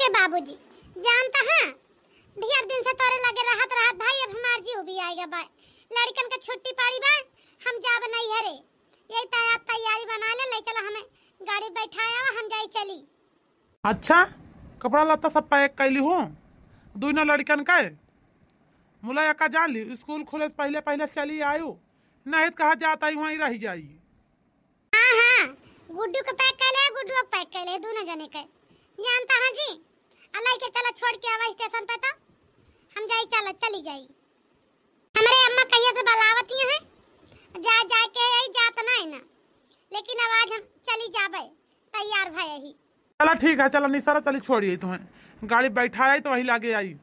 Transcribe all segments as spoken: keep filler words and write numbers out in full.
के बाबूजी, जानता है, ढेर दिन से तोरे लगे रहत रहत भाई, अब हमार जीव भी आएगा बा। लड़कन का छुट्टी पड़ी बा, हम जाब नैहरे। यही तैयार तैयारी बना ले, ले चला हमें गाड़ी बैठाया, हम जाई चली। अच्छा, कपड़ा लत्ता सब पैक कैली हूँ, दुइनो लड़कन का। मुला एका जान ली, स्कूल खुले से पहले पहले चली आयु, नहीं तो कहा जाता ही वहीं रह जाई। हाँ, हाँ, गुड्डू के पैक कर ले, गुड्डू के पैक कर ले, दोनों जने के। जानता है जी, अल्लाह के चला छोड़ के आवा स्टेशन पे तो हम जाई, चला, चली जाई। हमरे अम्मा कहिया से बलावत ही हैं, जा, जा के आई, जात ना है ना, लेकिन अब आज हम चली जाबे, तैयार भय ही। चला ठीक है, चला निसारा चली छोड़िए तुम्हें, गाड़ी बैठा आई तो वही लागे आई।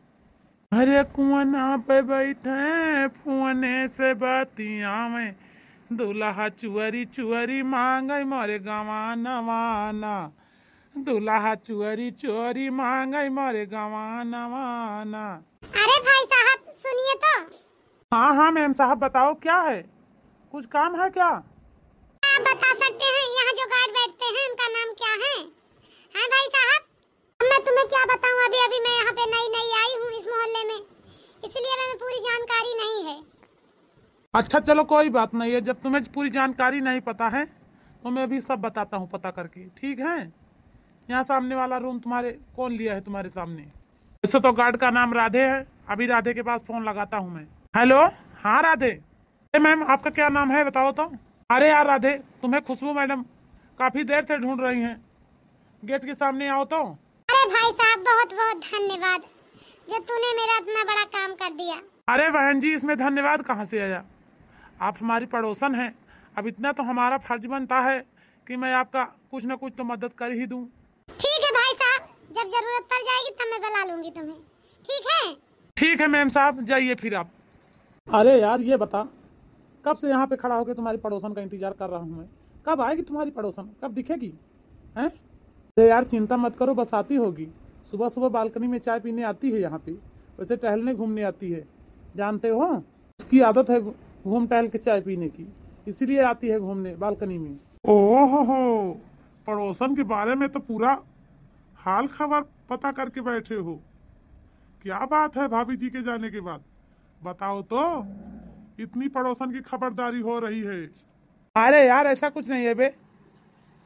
अरे कुआना पे बैठे, फुअने से बतियावे, दुल्हा चुअरी चुअरी मांगे मोरे गवाना वाना, दुल्हा चुअरी चुअरी मांगे मोरे गवाना वाना। अरे भाई साहब, सुनिए तो। हाँ, हाँ, मेम साहब, बताओ, क्या है? कुछ काम है क्या? आप बता सकते हैं, यहाँ जो गार्ड बैठते हैं, उनका नाम क्या है? हैं भाई साहब? अब मैं तुम्हें क्या बताऊँ, अभी, अभी मैं यहाँ पे नई, नई आई हूँ इस मोहल्ले में, इसलिए हमें पूरी जानकारी नहीं है। अच्छा, चलो, कोई बात नहीं है, जब तुम्हें पूरी जानकारी नहीं पता है, तो मैं अभी सब बताता हूँ पता करके, ठीक है? यहाँ सामने वाला रूम तुम्हारे कौन लिया है तुम्हारे सामने? वैसे तो गार्ड का नाम राधे है, अभी राधे के पास फोन लगाता हूँ मैं। हेलो, हाँ राधे। अरे मैम, आपका क्या नाम है, बताओ तो। अरे यार राधे, तुम्हें खुशबू मैडम काफी देर से ढूंढ रही हैं, गेट के सामने आओ तो। अरे भाई साहब, बहुत बहुत धन्यवाद जो तूने मेरा इतना बड़ा काम कर दिया। अरे बहन जी, इसमें धन्यवाद कहाँ से आया, आप हमारी पड़ोसन हैं। अब इतना तो हमारा फर्ज बनता है कि मैं आपका कुछ ना कुछ तो मदद कर ही दूँ। ठीक है भाई साहब, जब जरूरत पड़ जाएगी तब मैं बुला लूंगी तुम्हें, ठीक है? ठीक है मैम साहब, जाइए फिर आप। अरे यार, ये बता, कब से यहाँ पे खड़ा होकर तुम्हारी पड़ोसन का इंतजार कर रहा हूँ मैं, कब आएगी तुम्हारी पड़ोसन, कब दिखेगी? हैं? अरे यार, चिंता मत करो, बस आती होगी। सुबह सुबह बालकनी में चाय पीने आती है यहाँ पे, वैसे टहलने घूमने आती है, जानते हो, उसकी आदत है घू-, घूम टहल के चाय पीने की, इसीलिए आती है घूमने बालकनी में। ओहो हो, पड़ोसन के बारे में तो पूरा हाल खबर पता करके बैठे हो। क्या बात है भाभी जी के जाने के बाद, बताओ तो, इतनी पड़ोसन की खबरदारी हो रही है। अरे यार, ऐसा कुछ नहीं है बे,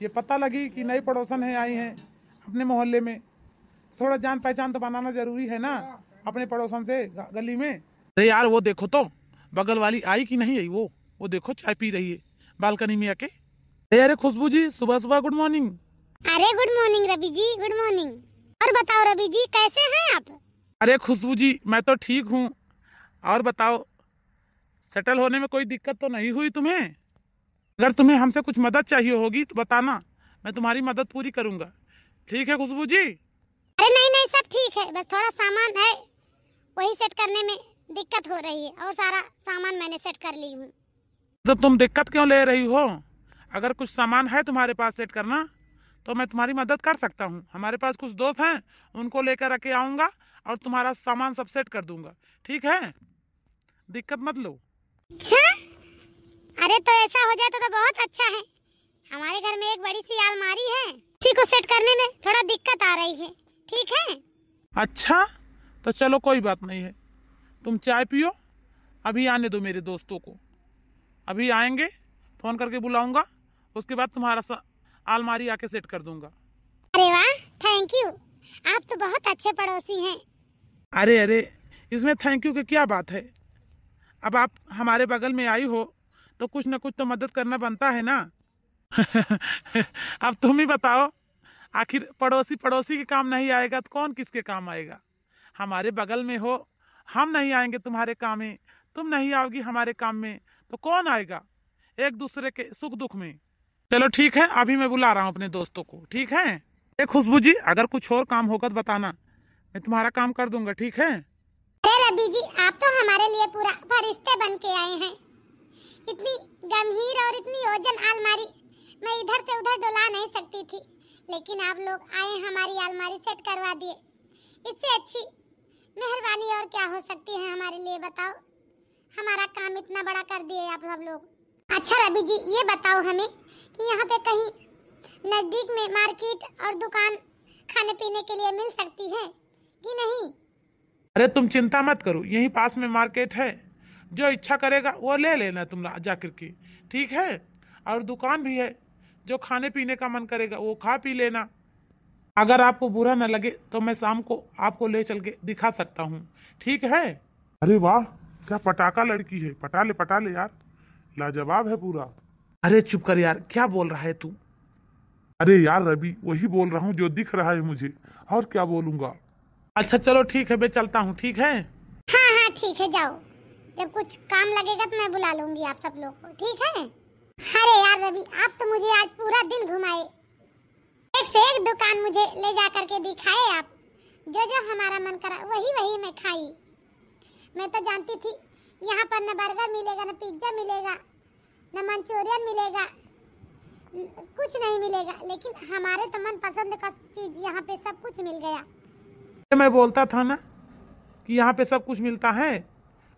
ये पता लगी कि नई पड़ोसन है, आई हैं अपने मोहल्ले में, थोड़ा जान पहचान तो बनाना जरूरी है ना अपने पड़ोसन से ग-, गली में। अरे यार, वो देखो तो, बगल वाली आई कि नहीं आई, वो वो देखो, चाय पी रही है बालकनी में आके। अरे, अरे खुशबू जी, सुबह सुबह गुड मॉर्निंग। अरे गुड मॉर्निंग रवि जी, गुड मॉर्निंग। और बताओ रवि जी, कैसे हैं आप? अरे खुशबू जी, मैं तो ठीक हूँ। और बताओ, सेटल होने में कोई दिक्कत तो नहीं हुई तुम्हें? अगर तुम्हें हमसे कुछ मदद चाहिए होगी तो बताना, मैं तुम्हारी मदद पूरी करूँगा। ठीक है खुशबू जी? अरे नहीं नहीं, सब ठीक है, बस थोड़ा सामान है, वही सेट करने में दिक्कत हो रही है, और सारा सामान मैंने सेट कर ली हूँ। तो तुम दिक्कत क्यों ले रही हो? अगर कुछ सामान है तुम्हारे पास सेट करना, तो मैं तुम्हारी मदद कर सकता हूँ। हमारे पास कुछ दोस्त हैं, उनको लेकर के आऊँगा और तुम्हारा सामान सब सेट कर दूँगा, ठीक है? दिक्कत मत लो। अच्छा, अरे तो ऐसा हो जाए तो, तो बहुत अच्छा है। हमारे घर में एक बड़ी सी अलमारी है, उसी को सेट करने में थोड़ा दिक्कत आ रही है, ठीक है? अच्छा, तो चलो, कोई बात नहीं है, तुम चाय पियो, अभी आने दो मेरे दोस्तों को, अभी आएंगे, फोन करके बुलाऊंगा, उसके बाद तुम्हारा सा-, अलमारी आके सेट कर दूंगा। अरे वाह, थैंक यू, आप तो बहुत अच्छे पड़ोसी हैं। अरे अरे, इसमें थैंक यू की क्या बात है? अब आप हमारे बगल में आई हो तो कुछ ना कुछ तो मदद करना बनता है ना। अब तुम ही बताओ, आखिर पड़ोसी पड़ोसी के काम नहीं आएगा तो कौन किसके काम आएगा? हमारे बगल में हो, हम नहीं आएंगे तुम्हारे काम में, तुम नहीं आओगी हमारे काम में, तो कौन आएगा एक दूसरे के सुख दुख में? चलो ठीक है, अभी मैं बुला रहा हूँ अपने दोस्तों को, ठीक है? ए खुशबू जी, अगर कुछ और काम होगा तो बताना, मैं तुम्हारा काम कर दूंगा, ठीक है? अरे रवि जी, आप तो हमारे लिए पूरा फरिश्ते बन के आए हैं। इतनी गंभीर और इतनी ओजन अलमारी मैं इधर से उधर डुला नहीं सकती थी, लेकिन आप लोग आए, हमारी अलमारी सेट करवा दिए। इससे अच्छी मेहरबानी और क्या हो सकती है हमारे लिए, बताओ? हमारा काम इतना बड़ा कर दिए आप सब लोग। अच्छा रवि जी, ये बताओ हमें कि यहाँ पे कहीं नज़दीक में मार्केट और दुकान खाने पीने के लिए मिल सकती है कि नहीं? अरे, तुम चिंता मत करो, यहीं पास में मार्केट है, जो इच्छा करेगा वो ले लेना तुम ला-, जा करके, ठीक है? और दुकान भी है, जो खाने पीने का मन करेगा वो खा पी लेना। अगर आपको बुरा न लगे तो मैं शाम को आपको ले चल के दिखा सकता हूँ, ठीक है? अरे वाह, क्या पटाखा लड़की है, पटा ले, पटा ले यार, लाजवाब है पूरा। अरे चुप कर यार, क्या बोल रहा है तू? अरे यार रवि, वही बोल रहा हूँ जो दिख रहा है मुझे, और क्या बोलूँगा। अच्छा चलो ठीक है, मैं चलता हूँ, ठीक है? हाँ हाँ ठीक है, जाओ, जब कुछ काम लगेगा तो मैं बुला लूंगी आप सब लोग को, ठीक है? अरे यार रवि, आप तो मुझे आज पूरा दिन घुमाए, एक से एक दुकान मुझे ले जा करके दिखाए आप। जो जो हमारा मन करा वही वही मैं खाई। मैं तो जानती थी यहाँ पर न बर्गर मिलेगा, न पिज्जा मिलेगा, न मंचूरियन मिलेगा, न, कुछ नहीं मिलेगा, लेकिन हमारे तो मनपसंद का चीज यहाँ पे सब कुछ मिल गया। मैं बोलता था ना कि यहाँ पे सब कुछ मिलता है,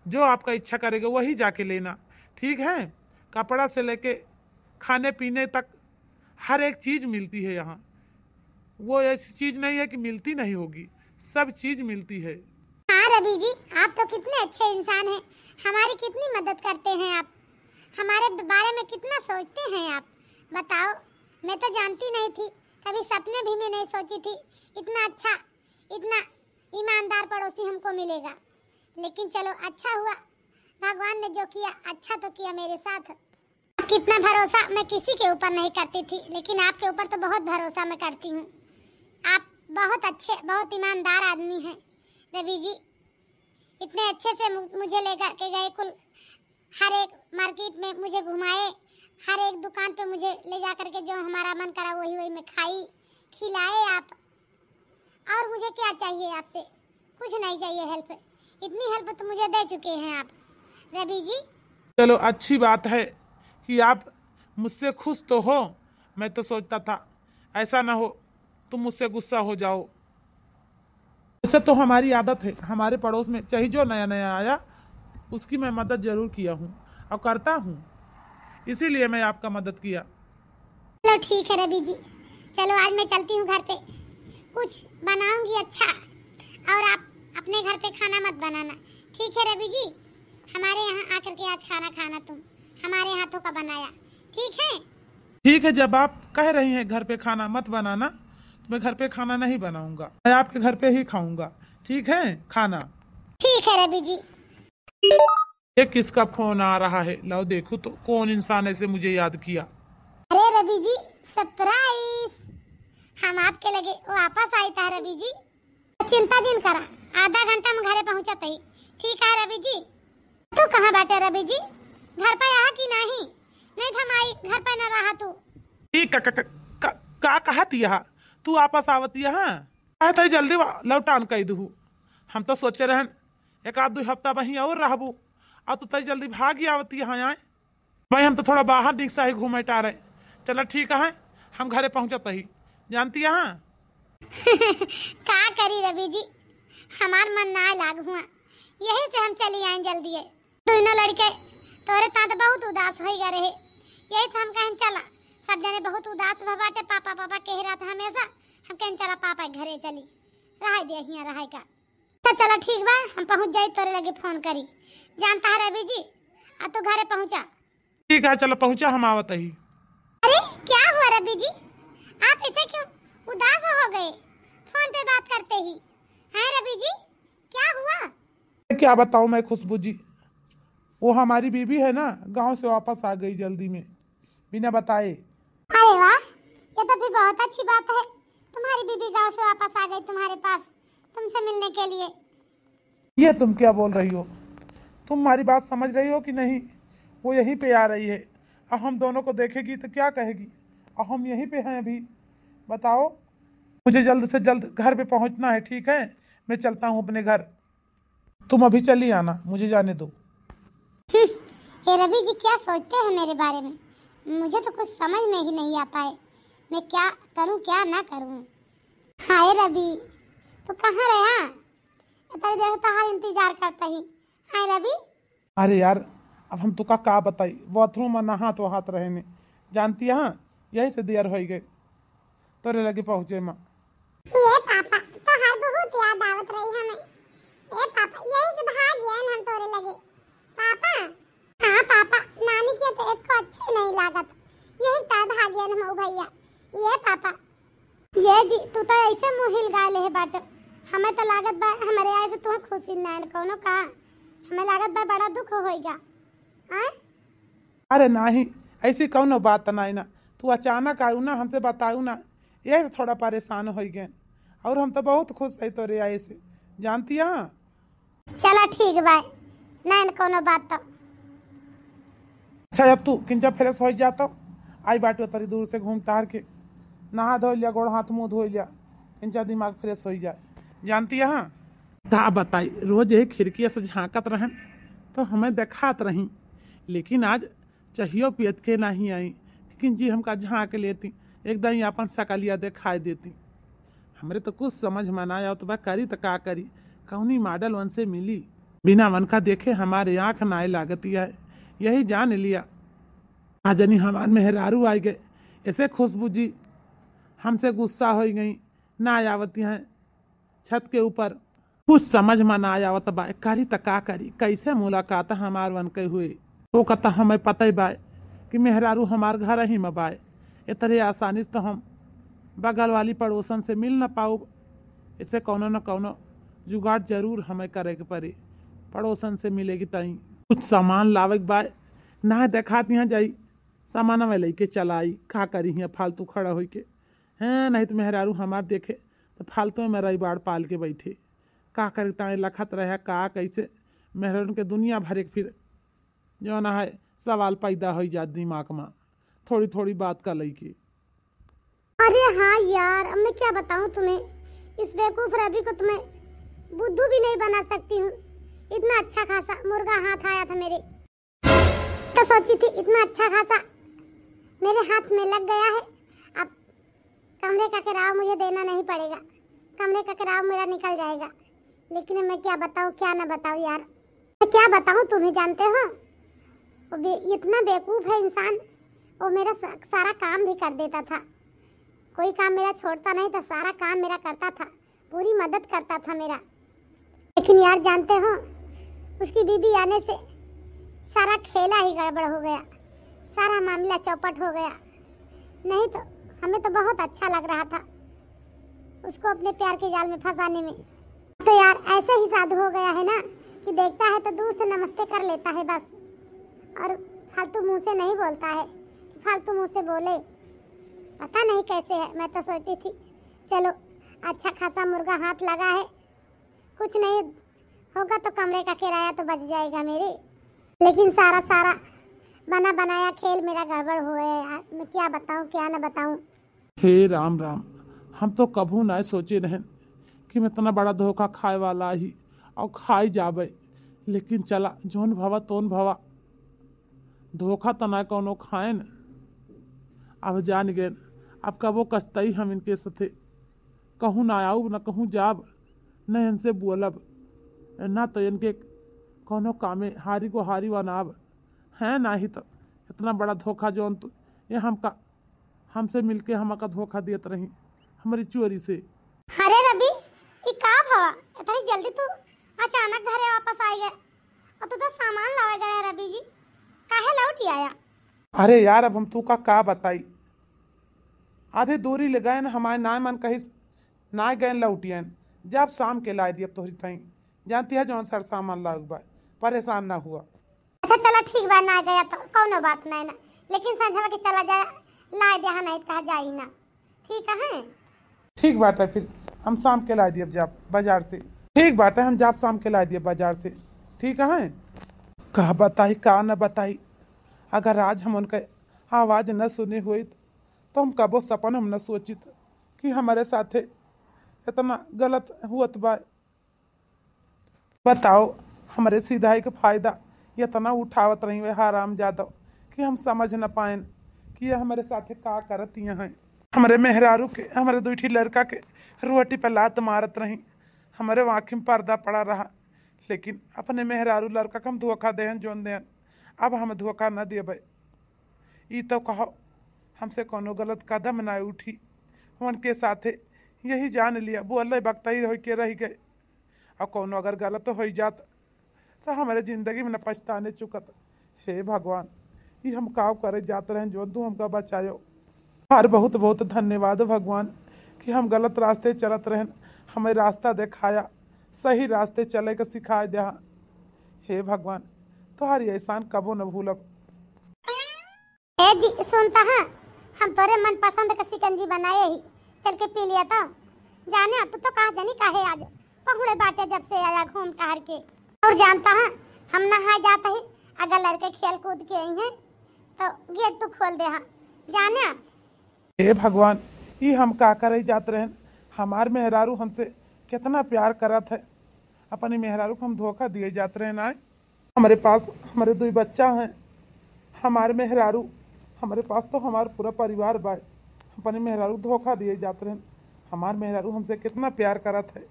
जो आपका इच्छा करेगा वही जाके लेना, ठीक है? कपड़ा से लेके खाने पीने तक हर एक चीज मिलती है यहाँ। वो ऐसी चीज नहीं है कि मिलती नहीं होगी, सब चीज मिलती है। हाँ रवि जी, आप तो कितने अच्छे इंसान हैं, हमारी कितनी मदद करते हैं आप, हमारे बारे में कितना सोचते हैं आप। बताओ, मैं तो जानती नहीं थी, कभी सपने भी में नहीं सोची थी इतना अच्छा, इतना ईमानदार पड़ोसी हमको मिलेगा। लेकिन चलो, अच्छा हुआ, भगवान ने जो किया अच्छा तो किया मेरे साथ। कितना भरोसा मैं किसी के ऊपर नहीं करती थी, लेकिन आपके ऊपर तो बहुत भरोसा मैं करती हूँ। आप बहुत अच्छे, बहुत ईमानदार आदमी हैं रवि जी। इतने अच्छे से मु-, मुझे लेकर के गए, कुल हर एक मार्केट में मुझे घुमाए, हर एक दुकान पे मुझे ले जा करके जो हमारा मन करा वही वही मैं खाई, खिलाए आप। और मुझे क्या चाहिए आपसे? कुछ नहीं चाहिए हेल्प, इतनी हेल्प तो मुझे दे चुके हैं आप रवि जी। चलो अच्छी बात है कि आप मुझसे खुश तो हो। मैं तो सोचता था ऐसा ना हो तुम मुझसे गुस्सा हो जाओ। वैसे तो हमारी आदत है, हमारे पड़ोस में चाहे जो नया नया आया उसकी मैं मदद जरूर किया हूँ और करता हूँ, इसीलिए मैं आपका मदद किया। चलो ठीक है रवि जी, चलो आज मैं चलती हूँ घर पे, कुछ बनाऊंगी अच्छा, और आप अपने घर पे खाना मत बनाना, ठीक है रवि जी? हमारे यहाँ आकर के आज खाना खाना तुम, हमारे हाथों का बनाया, ठीक है? ठीक है, जब आप कह रही हैं घर पे खाना मत बनाना, तो मैं घर पे खाना नहीं बनाऊंगा, मैं आपके घर पे ही खाऊंगा, ठीक है? खाना ठीक है रवि जी। ये किसका फोन आ रहा है? लाओ देखो तो, कौन इंसान ऐसे मुझे याद किया? अरे रवि जी, सरप्राइज! हम आपके लगे वापस आइता है रवि जी। चिंता जिन करा, आधा घंटा में घरे पहुँचत ही। ठीक है रवि जी। तू कहाँ बाटे रवि जी? घर पे आहा कि नाही? नहीं तो हम आई घर पे न रहा तू। ई का, का, का, का, का कहत यहा? तू वापस आवत यहा? आए तई जल्दी वा-, लौटान कई दुहु। हम तो सोचे रहन एक आध दो हफ्ता वहीं और रहबू, अब तो तई जल्दी भाग ही आवत यहा आए। भाई हम तो थोड़ा बाहर निकसा ही घूमे टारे। चला ठीक है, हम घरे पहुँचत ही, जानती यहाँ। का करी रवि जी, हमार मन ना लाग हुआ, यही से हम चली आए जल्दी है। दोनों लड़के तोरे तात बहुत उदास हो गए रहे, यही से हम कहन चला, सब जने बहुत उदास भा बाटे, पापा पापा कह रहा था हमेशा, हम कहन चला पापा के घरे चली, रह दे हियाँ रहे का। तो चला ठीक बा, हम पहुँच जाई तोरे लगे फोन करी, जानता है रवि जी, आ तू घरे पहुँचा। ठीक है, चलो पहुँचा, हम आवत ही। अरे क्या हुआ रवि जी, आप ऐसे क्यों उदास हो गए फोन पे बात करते ही? हैं रवि जी, क्या हुआ? क्या बताऊँ मैं खुशबू जी, वो हमारी बीबी है ना, गांव से वापस आ गई जल्दी में, बिना बताए। अरे वाह, ये तो फिर बहुत अच्छी बात है, तुम्हारी बीबी गांव से वापस आ गई तुम्हारे पास तुमसे मिलने के लिए। ये तुम क्या बोल रही हो? तुम हमारी बात समझ रही हो कि नहीं? वो यहीं पे आ रही है, अब हम दोनों को देखेगी तो क्या कहेगी? अब हम यहीं पे हैं अभी, बताओ। मुझे जल्द से जल्द घर पे पहुंचना है, ठीक है? मैं चलता हूँ अपने घर, तुम अभी चली आना, मुझे जाने दो। हम्म, ये रवि जी क्या सोचते हैं मेरे बारे में, मुझे तो कुछ समझ में ही नहीं आता है, मैं क्या करूं क्या ना करूं। हाय रवि, तू कहाँ रहा? इतनी देर तहार इंतजार करता ही। हाय रवि। अरे यार, अब हम तुका का बताई, बाथरूम में नहात वहात रहे ने, जानती है, यही से देर हो गए तोरे लगे पहुँचे में। ये हिल गाय लेहे बाटे। हमें तो लागत बा, हमरे आए से तुम्हें खुशी ना है कौनो का। हमें लागत बा, बड़ा दुख होइगा। आय? अरे नाही, ऐसी कौनो बात नाही ना। तू अचानक आयु ना, हमसे बतायु ना, यही से थोड़ा परेशान होइ गए। और हम तो बहुत खुश है तोरे आए से, जानती है। चला ठीक बा, ना न कौनो बात तो। अच्छा, अब तू किंचा फ्रेश हो जा तो। आई बाटो तरी दूर से घूम टहर के, नहा धो लिया, गोड़ हाथ मुंह धो लिया, किंचा दिमाग फ्रेश हो जाए। जानती है, का बताई, रोज यही खिड़किया से झांकत रहन तो हमें देखात रही, लेकिन आज चाहियो पियत के नाही आई, लेकिन जी हमका झांक लेती, एकदम ही अपन सकलिया देखाई देती। हमरे तो कुछ समझ में ना आवत बा, करी तो का करी, कौनी मॉडल वन से मिली। बिना वन का देखे हमारे आँख ना लागती है, यही जान लिया। आ जनी हमार मेहरारू आई गए, ऐसे खुशबू जी हमसे गुस्सा हो गई, ना आवती हैं छत के ऊपर। कुछ समझ में ना आवत बा, करी त का करी, कैसे मुलाकात हमार वन के हुई। ओका त हमें पता ही बा कि मेहरारू हमार घर ही में बा। इतने आसानी से तो हम बगल वाली पड़ोसन से मिल न पाउब। इसे कौनो न कौनो जुगाड़ जरूर हमें करे के पड़ी पड़ोसन से मिले के ताई। कुछ सामान लावे के बा, ना देखात यहाँ जाई, सामान में लेके चलाई, का करी हियाँ फालतू खड़ा होई के। हैं, नहीं तो मेहरारू हमार देखे तो फालतू में रईबाड़ पाल के बैठे। का करे ताई लखत रहे, का कैसे मेहरारू के दुनिया भरे के फिर जौन है सवाल पैदा हो जात दिमाग में थोड़ी थोड़ी बात का लेके। अरे हाँ यार, अब मैं क्या बताऊँ तुम्हें, इस बेवकूफ रवि को तुम्हें बुद्धू भी नहीं बना सकती हूँ। इतना अच्छा खासा मुर्गा हाथ आया था मेरे, तो सोची थी इतना अच्छा खासा मेरे हाथ में लग गया है, अब कमरे का किराया मुझे देना नहीं पड़ेगा, कमरे का किराया मेरा निकल जाएगा। लेकिन मैं क्या बताऊँ, क्या ना बताऊँ यार, मैं क्या बताऊँ, तुम ही जानते हो। वो बे-, इतना बेवकूफ़ है इंसान, वो मेरा सा-, सारा काम भी कर देता था, कोई काम मेरा छोड़ता नहीं था, सारा काम मेरा करता था, पूरी मदद करता था मेरा। लेकिन यार जानते हो, उसकी बीबी आने से सारा खेला ही गड़बड़ हो गया, सारा मामला चौपट हो गया। नहीं तो हमें तो बहुत अच्छा लग रहा था उसको अपने प्यार के जाल में फंसाने में। तो यार ऐसे ही साधु हो गया है ना कि देखता है तो दूर से नमस्ते कर लेता है बस, और फालतू मुंह से नहीं बोलता है कि फालतू मुंह से बोले। पता नहीं कैसे है, मैं तो सोचती थी चलो अच्छा खासा मुर्गा हाथ लगा है, कुछ नहीं होगा तो कमरे का किराया तो बच जाएगा मेरे। लेकिन सारा सारा बना बनाया खेल मेरा गड़बड़ हो गया यार, मैं क्या बताऊँ क्या ना बताऊँ। हे राम राम, हम तो कभू ना सोचे रहन कि हम इतना बड़ा धोखा खाए वाला ही और खाई जाबे। लेकिन चला, जौन भवा तौन भवा, धोखा तो ना कौनो खाएन। अब जान गए, अब कबो कचतई हम इनके साथे कहूँ ना आउब, ना कहूँ जाब, ना इनसे बोलब, ना तो इनके कौनो कामे हारी को हारी बनाब। हैं, नाही तो इतना बड़ा धोखा जौन तू ये हमका, हमसे मिलके हमका धोखा दियत रही हमारी चोरी से। अरे रवि, ई का भवा? इतनी जल्दी तू अचानक घरे वापस आ गए और तू तो सामान लावे गए रवि जी, काहे लौट आया? अरे यार, अब हम तू का का बताई, आधे दूरी ले गए न हमारे नाय मन कहिस, ना गए लौटियन, जब शाम के लाए दियब तोहरी ताई। जानती है जौन सर सामान लावे के बा, परेशान ना हुआ। अच्छा चला ठीक बा, ना गया तो कौनो बात नहीं ना, लेकिन संझवा के चला जाए, लाए दे, हाँ नहीं तो कहा जाई ना। ठीक है? ठीक बात है, फिर हम शाम के लाए दियब जाब बाजार से। ठीक बात है, हम जाब शाम के लाए दियब बाजार से। ठीक है? का बताई का न बताई, अगर आज हम उनका आवाज न सुने होइत तो हम कबो सपन हम न सोचित कि हमारे साथे इतना गलत हुअत बा। बताओ, हमरे सीधाई के फायदा इतना उठावत रही वे हराम जादव कि हम समझ न पाएन कि ये हमरे साथे का करत यहाँ हैं। हमरे मेहरारू के, हमरे दुई ठी लड़का के रोटी पे लात मारत रही, हमरे आँखी में पर्दा पड़ा रहा, लेकिन अपने मेहरारू लड़का के हम धोखा देहन जोन देहन, अब हम धोखा न देबे। ई तो कहो, हमसे कोनो गलत कदम ना उठी, उनके साथे यही जान लिया, बोले बकतई होई के रह गए। और कौनो अगर गलत हो जात तो हमारे जिंदगी में न पछताने चुकत। हे भगवान, ये हम काव करे जात रहे, जो तू हमका बचायो। हर बहुत बहुत धन्यवाद भगवान, कि हम गलत रास्ते चलत रहन, हमें रास्ता देखाया, सही रास्ते चले के सिखाए द्या। हे भगवान, तोहार एहसान कबो न भूलब। ए जी, सुनता हाँ, हम तोरे मनपसंद के शिकंजी बनाए ही, चल के पी लिया तो। जाने, तू तो कहा जानी काहे आज पहुड़े बाटे जब से आया घूम टहर के। और जानता हाँ, हम नहाए जात ही, अगर लड़के खेल कूद के आई हैं तो गेट तू खोल दे हाँ, जाने। हे भगवान, ई हम का करे जात रहन? हमार मेहरारू हमसे कितना प्यार करत है, अपनी मेहरारू को हम धोखा दिए जात रहन। आए, हमरे पास हमरे दुई बच्चा हैं, हमार मेहरारू, हमरे पास तो हमार पूरा परिवार बा। अपनी मेहरारू धोखा दिए जात रहन। हमार मेहरारू हमसे कितना प्यार करत है।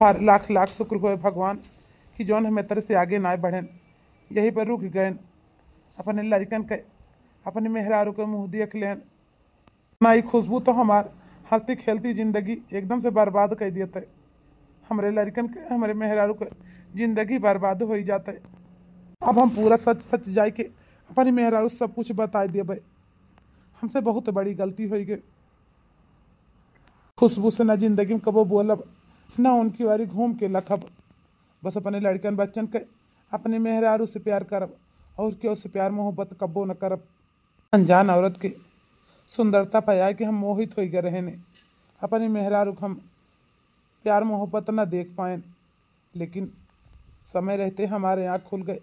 हर लाख लाख शुक्र होए भगवान कि जौन हम एतरे से आगे ना बढ़ेन, यही पर रुक गएन। अपने लड़कन के, अपने मेहरारू के मुँह देख लेन। ना, ई खुशबू तो हमार हंसती खेलती जिंदगी एकदम से बर्बाद कर दियत है। हमरे लड़कन के, हमरे मेहरारू के जिंदगी बर्बाद हो जात है। अब हम पूरा सच सच जाए के अपनी मेहरारू से सब कुछ बताए देबे। हमसे बहुत बड़ी गलती हो गई। खुशबू से ना जिंदगी में कबो बोलब, ना उनकी वारी घूम के लखब। बस अपने लड़कन बच्चन के, अपने मेहरारू से प्यार करब और केहू से प्यार मोहब्बत कबो न करब। अनजान औरत के सुंदरता पे आए के हम मोहित हो गए रहने। अपने मेहरारू के हम प्यार मोहब्बत न देख पाएन, लेकिन समय रहते हमारे आँख खुल गए।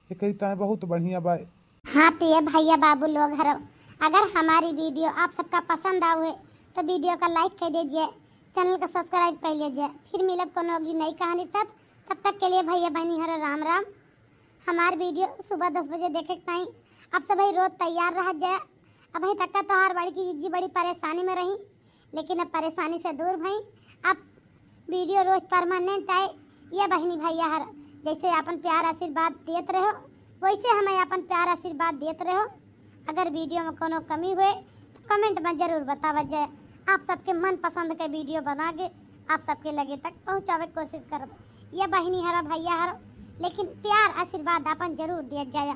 एकरी ताए बहुत बढ़िया बाए। हाँ तो ये भैया बाबू लोग हरो, अगर हमारी वीडियो आप सबका पसंद आवे तो वीडियो का लाइक कर दीजिए, चैनल का सब्सक्राइब कर लीजिए। फिर मिलब कोनो अगली नई कहानी साथ, तब तक के लिए भैया बहनी हरो राम राम। हमार वीडियो सुबह दस बजे देखे के ताई आप सभी रोज तैयार रह जाए। अबही तक का तोहार बड़की जिज्जी बड़ी परेशानी में रही, लेकिन अब परेशानी से दूर भई। अब वीडियो रोज परमानेंट आए। ये बहनी भैया हर जैसे अपन प्यार आशीर्वाद देत रहो, वैसे हमें अपन प्यार आशीर्वाद देत रहो। अगर वीडियो में कोनो कमी हुए तो कमेंट में जरूर बतावत जाए। आप सबके मनपसंद के वीडियो बना के आप सबके लगे तक पहुँचावे के कोशिश करब। ये बहनी हरा भैया हरो, लेकिन प्यार आशीर्वाद अपन जरूर दिया जाए।